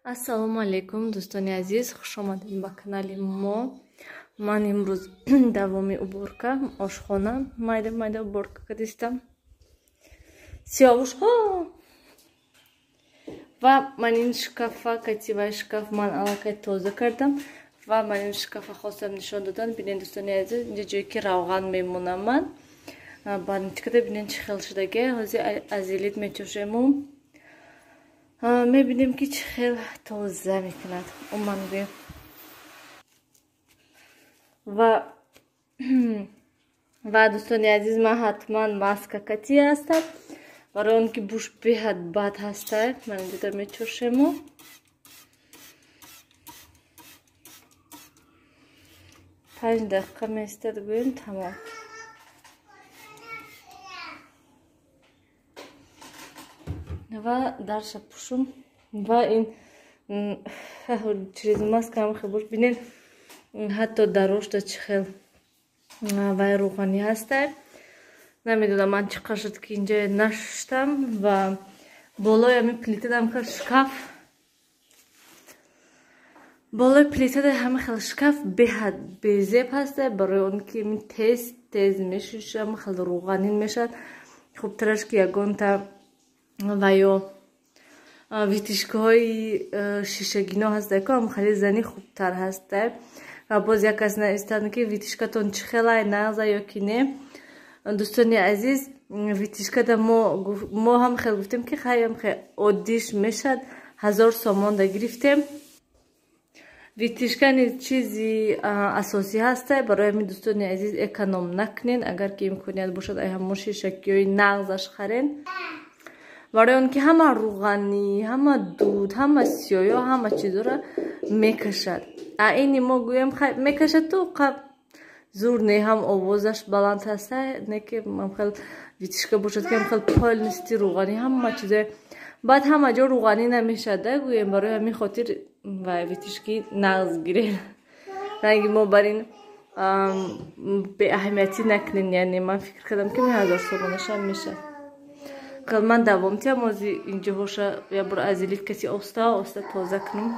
Ассалому алайкум, дӯстони азиз, хуш омадед ба канали мо. Ман имрӯз давоми уборка ошхона майда майда уборка кардистам. Сиёвушҳо ва ман ин шкафа кативаи шкаф ман аллакай тоза кардам ва ман ин шкафа хостам нишон додан. Бинед, дӯстони азиз, инҷа ҷое ки равған мемонам ман. Банчикада бинед чӣ хел шудаге. Ҳозир азилит мечошему мебинем ки чӣ хел тоза мекунад. Уман гӯем. Ва дӯстони азиз, ман ҳатман маска кати ҳастам, барои он ки буш беҳад бад ҳаста. Ман инҷода мечошему 5 дақиқа меистад, гӯем, тамом. Ва дарша пӯшум ва ин через маска ҳам хел буш. Бинед, ҳатто дарошта чӣ хел вай рӯғанӣ ҳаста. Намедонам, ман чӣ қадр шуд ки инҷа нашуштам. Ва болои ҳамин плитада ҳам хел шкаф, болои плитада ҳама хел шкаф беҳад безеб ҳаста, барои он ки тез тез мешушам, хел рӯғанин мешавад. Хубтараш ки ягонта ва ё вытяжкаҳои шишагино ҳаста, ко ҳам хеле зани хубтар ҳаста. Ва боз як кас навистанд, ки вытяжкатон чӣ хелай, нағза ё ки не. Дӯстони азиз, вытяжкада мо ҳам хел гуфтем, ки хайам хел оддиш мешад, 1000 сомонда гирифтем. Вытяжка низ чизи асосӣ ҳаста. Барои ҳамин, дӯстони азиз, эконом накунен. Агар ки имконият бошад, ай ҳамон шишакиҳои нағзаш харен, барои он ки ҳама рӯғанӣ, ҳама дуд, ҳама сиёё, ҳама чизоро мекашад. А ини мо гӯем, мекашад ту зур не, ҳам овозаш баланд ҳаста, не ки хел вытяжка бошад, ки хел полностью рӯғанӣ, ҳама чизое баъд ҳама ҷо рӯғанӣ намешад, да, гӯем. Барои ҳамин хотир ва вытяжки нағз гирем. Ранги мо бар ин беаҳамиятӣ накунем. Яъне ман фикр кардам, ки 1000 сомонашам мешад. Ман давом тиям, ози инҷоҳоша як бор азилит каси оста оста тоза кунам.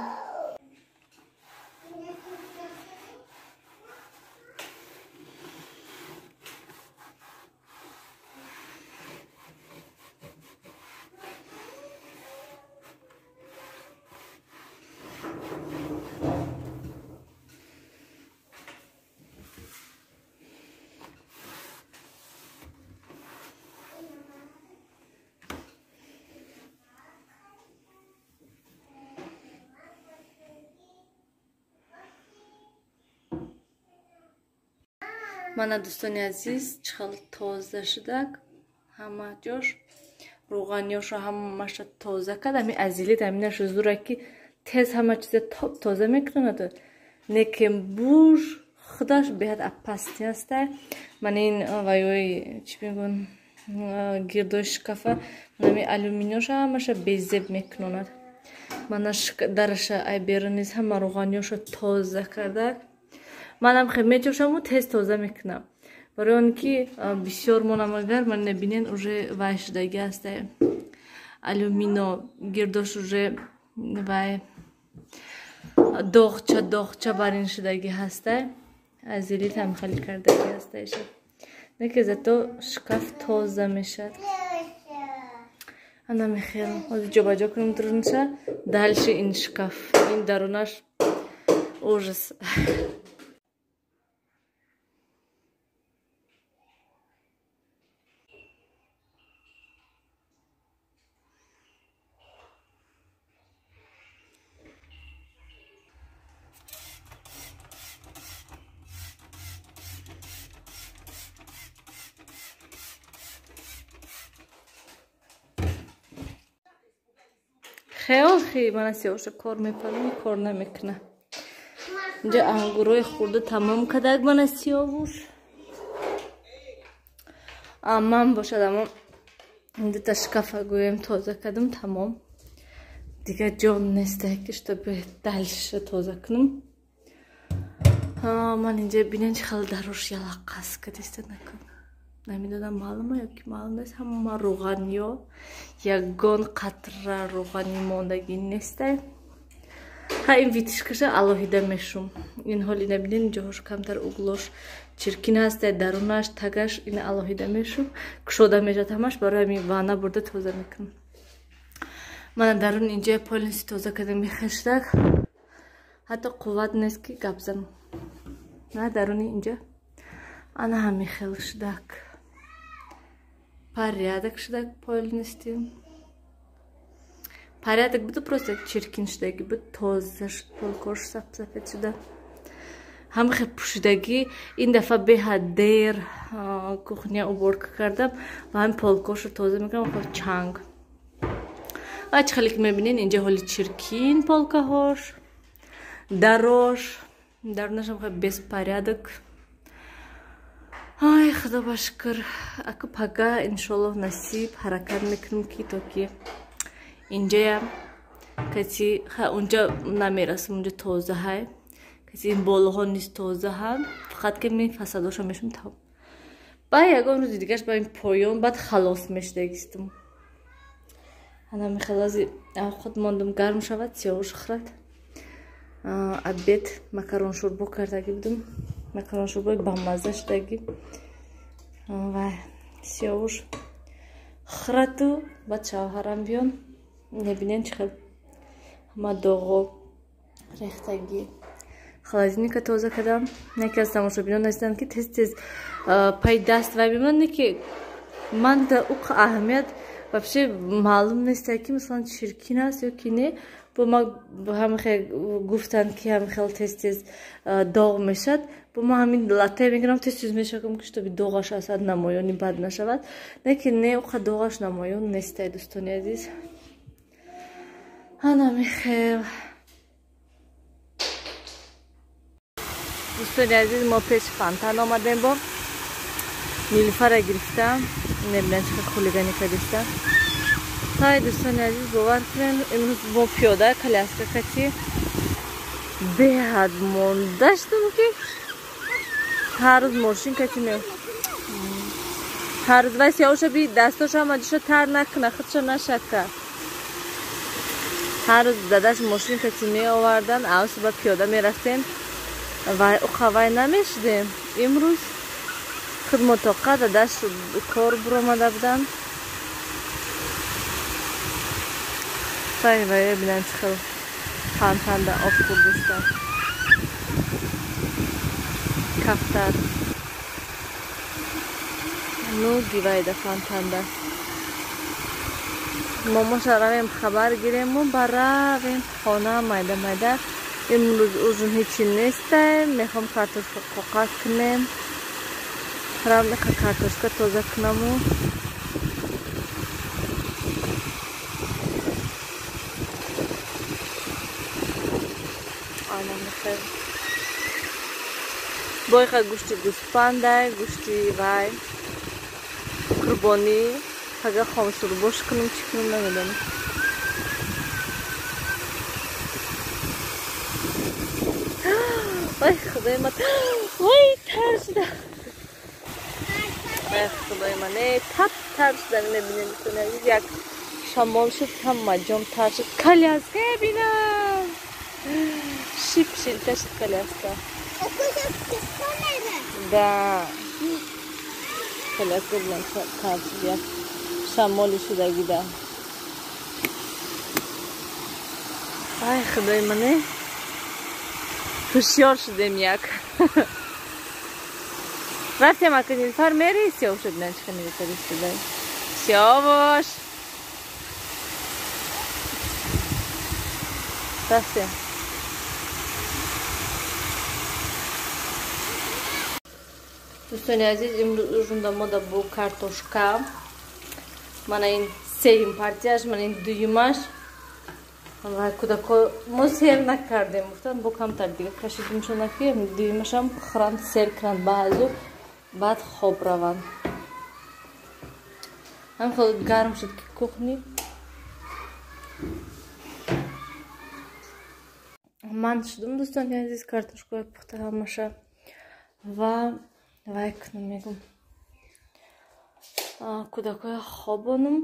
Мана, дӯстони азиз, чӣ хел тоза шудак. Ҳама ҷош рӯғаниёшо ҳамаша тоза кард. Ҳами азилит ҳаминашу зура, ки тез ҳама чиза топ тоза мекунад, лекин буш худаш беҳад опасный аста. Мана ин ваёи чӣ мегӯн, гирдои шкафа, манами алюминиёша ҳамаша безеб мекунонад. Мана дараша ай берун низ ҳама рӯғаниёшо тоза кардак. Манам хел мечошаму тез тоза мекунам, барои он ки бисёр монам. Агар ман набинен, уже вай шудаги аста, алюмино гирдош уже вай доғча доғча бар ин шудаги ҳаста. Азилит ҳам хеле кардаги ҳаста иша, неки зато шкаф тоза мешад. Ана мехел ҳозир ҷобаҷо кунам дурунша. Дальше ин шкаф, ин дарунаш ужас. Хел хи мана сиёша кор мепарам, кор намекуна. Инҷа ангурои хурда тамом кардак мана сиёвуш. Ман бошад, амо дута шкафа гӯем тоза кардам, тамом. Дигар ҷон неста, ки чтобы дальше тоза кунам. Ман инҷа бинен, чӣ хел дарош ялаққас кардиста накун. Намедонам, маълума ё ки маълум нест. Ҳама рӯғаниё, ягон қатра рӯғани мондагӣ нестай. Ха ин витишкаша алоҳида мешум. Ин ҳол ина бинен, ҷоҳош камтар углош чиркин ҳаст, дарунаш, тагаш ина алоҳида мешум. Кушода мешавад ҳамаш, барои ҳамин ванна бурда тоза мекунам. Мана дарун инҷа полниси тоза карда мехештак. Ҳатто қувват нест ки гап занам. На даруни инҷа ана ҳамин хел шудак. Порядок шудак полностью. Порядок буду, просто чиркин шудаги буд, тоза шуд, полкош сафед шуда. Ҳамихе пӯшидагӣ ин дафъа беҳад дер кухня уборка кардам ва ҳамин полкошро тоза мекунам, чанг. Ва чӣ хеле ки мебинед, инҷа ҳоли чиркин полкаҳош, дарош, дарунашам хеле беспорядок. Ай, худо ба шукр. Аку пага иншоаллоҳ насиб ҳаракат мекунем ки то ки инҷая каси унҷа намерасам, унҷа тоза ҳай. Каси ин болоҳо низ тоза ҳам, фақат ки ми фасадоша мешум там. Баъд ягон рӯзи дигаш ба ин поён баъд халос мешдагистум. Ана мехалази худ мондум гарм шавад, сиёҳуш хӯрад. Обед макарон шӯрбо кардаги будум. Макарон шӯрбои бамазза шудаги. Ва сиёҳуш хӯраду баъд шавҳарам биён. Мебинен чӣ хел ҳама доғо рехтагӣ. Холодильника тоза кардам. Яке аз тамошобинон ҳастанд ки тез-тез пай даст вай мемонанд, не ки ман да уқ аҳамият вообще маълум нест ки масалан чиркин аст ё ки не. Бо ма ҳамихе гуфтанд ки ҳамихел тез-тез доғ мешад. Бо ма ҳамин латтае мегирам, тез-тез мешакам ки шутоби доғаш асад намоёни бад нашавад. Не ки не, уқа доғаш намоён нестай, дӯстони азиз. Ана михел. Дӯстони азиз, мо пеши фонтан омадем, бо Нилуфара гирифтам. Небинам чӣ қадр хулиганӣ кардистам. Ҳай, дӯстони азиз, бовар кунед, имрӯз мо пиёда коляска кати беҳад монда шудам ки ҳар рӯз мошин кати ме. Ҳар рӯз вай сиёҳуша би дастоша ҳама ҷоша тар накуна, худша нашака. Ҳар рӯз дадаш мошин кати меовардан, ав суба пиёда мерафтем. Вай уқавай намешудем. Имрӯз худ мо тоқа дадаш кор буромада буданд. Вай вай бинам чӣ хел фонтанда об хӯрдистам. Кафтар. Нуги вайда фонтанда. Момоша равем хабар гирему баравем хона майда майда. Имрӯз ужин ҳечи нестай, мехоҳам картошка қоқа кунем. Рам мехоҳам картошка тоза кунаму. Ана мехоҳам. Бойха гӯшти гӯспандай, гӯшти вай қурбонӣ. Пага хомшӯрбош кунем, чӣ кунем намедонам. Вай худои ман, вай тар шуда. Вай худои ман, тап тар шуда. Мебинем дӯстони азиз, як шамол шуд, ҳама ҷом тар шуд. Коляска бинам, шип шилта шуд коляска. Да, коляска бинам тар шуд, як шамоли шудагида. Вай худои ман, ҳушёр шудем як. Рафтем ака Нилуфар мери, сиёҳуш бинам чӣ хел мекардист. Сиёҳуш. Рафтем. Дӯстони азиз, имрӯз ужунда мо да бо картошка. Мана ин сеюм партияш, мана ин дуюмаш. Ва кӯдако мо сер накардем, гуфтам бо камтар дига кашидим шонаки, дуюмашам хӯранд, сер кунанд баъзу, баъд хоб раванд. Ҳам хел гарм шуд ки кухни. Ман шудум, дӯстони азиз, картошкаи пухта ҳамаша ва вай кунам мегум. Кӯдакоя хобонум,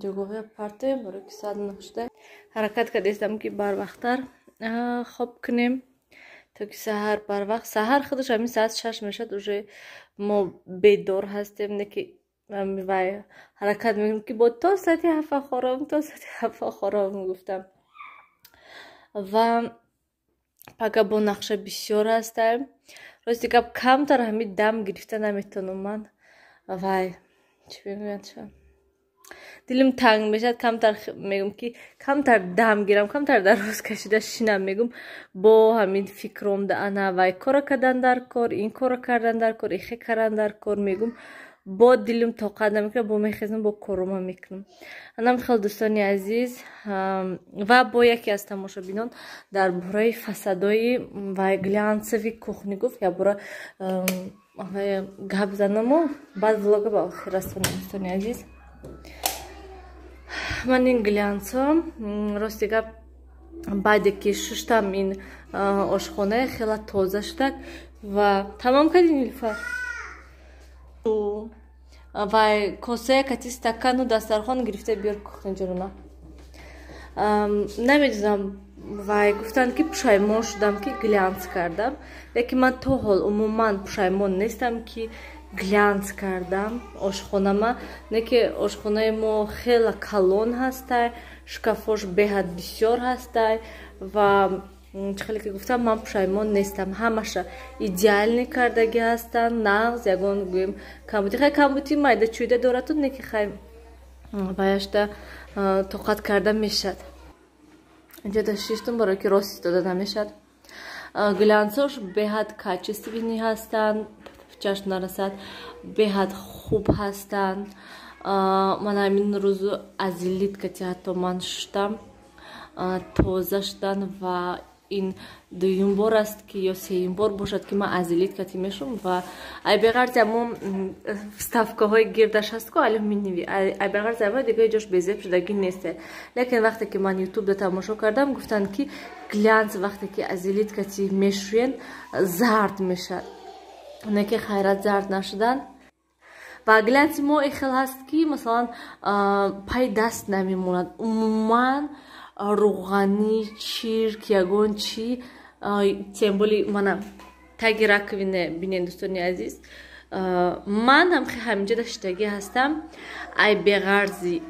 ҷойгоҳоя партоем, барои ки соат 9 шуда. Ҳаракат кардистам ки барвақттар Хоб кунем, то ки саҳар барвақт, саҳар худаш ҳамин соат 6 мешавад, уже мо бедор ҳастем, не ки вай ҳаракат мекунем, ки бо то соати 7 хором, то соати 7 хором гуфтам. Ва пага бо нақша бисёр ҳастам. Рости гап, камтар ҳамин дам гирифта наметавонам ман. Вай, чӣ мегӯянд, дилим танг мешавад. Камтар мегӯм, ки камтар дам гирам, камтар дароз кашида шинам, мегӯм, бо ҳамин фикром да ана вай кора кардан дар кор, ин кора кардан дар кор, ихе кардан дар кор, мегӯм, бо дилим тоқат намекунад, бо мехезам, бо корома мекунам. Анам хел, дӯстони азиз. Ва бо яке аз тамошобинон дар бораи фасадои вай глянцевый кухни гуфт, якбора гап занаму баъд влога ба охир расонем. Дӯстони азиз, ман ин глянцо, рости гап, баъде ки шуштам, ин ошхонаи хела тоза шудак. Ва тамом кардӣ, Нилуфар? Вай косая кати стакану дастархон гирифта биёр кухня ҷорона. Намедонам, вай гуфтанд, ки пушаймон шудам, ки глянц кардам, лекин ман то ҳол умуман пушаймон нестам, ки глянц кардам ошхонама. Не ки ошхонаи мо хела калон ҳастай, шкафош беҳад бисёр ҳастай ва чӣ хеле ки гуфтам, ман пушаймон нестам. Ҳамаша идеальный кардагӣ ҳастанд, нағз, ягон гӯем камбудӣ, хай, камбудӣ майда чӯйда дорату, не ки хай, ваяшда тоқат карда мешад. Инҷода шиштум, барое ки рост истода намешад. Глянцош беҳад качественный ҳастанд, чашм нарасад, беҳад хуб ҳастанд. Ман ҳамин рӯзу азилит кати ҳатто ман шуштам, тоза шудан. Ва ин дуюм бор аст ки ё сеюм бор бошад, ки ман азилит кати мешум. Ва айбеғарзи ҳамон вставкаҳои гирдаш ҳаст ку, алюминиевый, айбеғарзи ҳамо дига ҷош безеб шудагӣ нест. Лекин вақте ки ман ютубда тамошо кардам, гуфтанд, ки глянц вақте ки азилит кати мешӯен, зард мешавад. Не ки хайрат, зард нашудан. Ва глянци мо и хел ҳаст, ки масалан пай даст намемонад умуман, рӯғанӣ, чирк, ягон чӣ. Тем более мана таги раковина бинен, дӯстони азиз, ман ҳам ҳаминҷода шиштагӣ ҳастам, ай беғарзи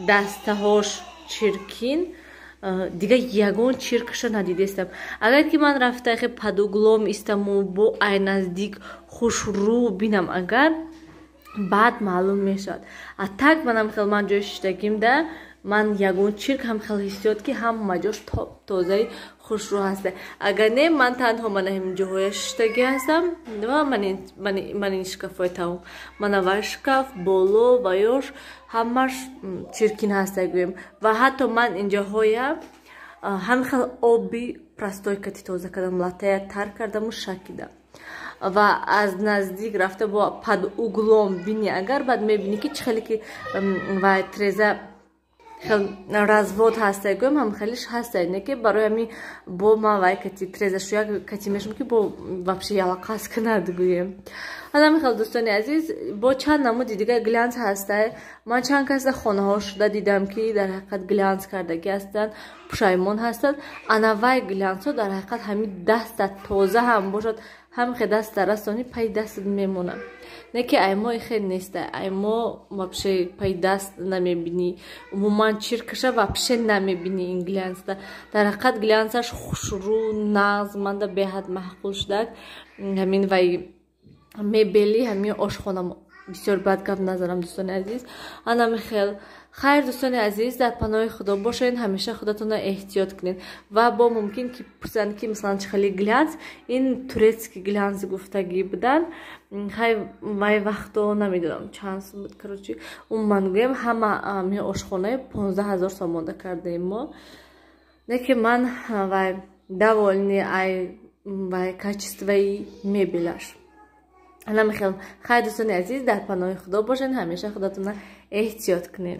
дастаҳош чиркин, дига ягон чиркаша надидестам. Агар ки ман рафта хе под углом истаму бо ай наздик хушрӯ бинам, агар баъд маълум мешавад. А так манам хел ман ҷои шиштагимда ман ягон чирк ҳам хел ҳиссиёт, ки ҳама ҷош топ тозаи хушрӯ ҳаста. Агар не, ман танҳо мана ҳамин ҷоҳоя шиштагӣ ҳастам ва ман ин шкафҳои тамом, мана вай шкаф боло ва ёш ҳамаш чиркин ҳаста гӯем. Ва ҳатто ман инҷоҳоя ҳамин хел оби простой кати тоза кардам, латая тар кардаму шакидам. Ва аз наздик рафта бо под углом бини агар, баъд мебинӣ, ки чӣ хеле ки вай треза хел развод ҳастай гӯем, ҳам хелиш ҳастай. Не ки барои ҳамин бо ман вай кати трезашӯяк кати мешам, ки бо вообще ялақас кунад гӯем. Ҳамин хел, дӯстони азиз, бо чанд намуди дигар глянц ҳастай. Ман чанд каса хонаҳо шуда дидам, ки дар ҳақиқат глянц кардагӣ ҳастанд, пушаймон ҳастанд. Ана вай глянцҳо дар ҳақиқат ҳамин даста тоза ҳам бошад, ҳамин хел даста расонӣ, пай дастат мемонад. Не ки ай мо хел неста, ай мо вообще пай даст намебинӣ, умуман чиркаша вообще намебинӣ. Ин глянцда дар ҳақиқат глянцаш хушрӯ, нағз, манда беҳад маъқул шудак ҳамин вай мебели ҳамин ошхона. Бисёр бад гап назарам, дӯстони азиз. Анами хел. Хайр, дӯстони азиз, дар паноҳи Худо бошед, ҳамеша худатонро эҳтиёт кунед. Ва бо мумкин ки пурсанд, ки масалан чӣ хели глянц, ин турецкий глянц гуфтагӣ буданд. Хай, вай вақто намедонам чанд сум буд, короче, умуман гӯем, ҳама ми ошхонаи 15 000 сомонда кардаем мо. Не ки ман вай довольный ай вай качествои мебелаш. Анами хел. Хайр, дӯстони азиз, дар паноҳи Худо бошед, ҳамеша худатонро эҳтиёт кунед.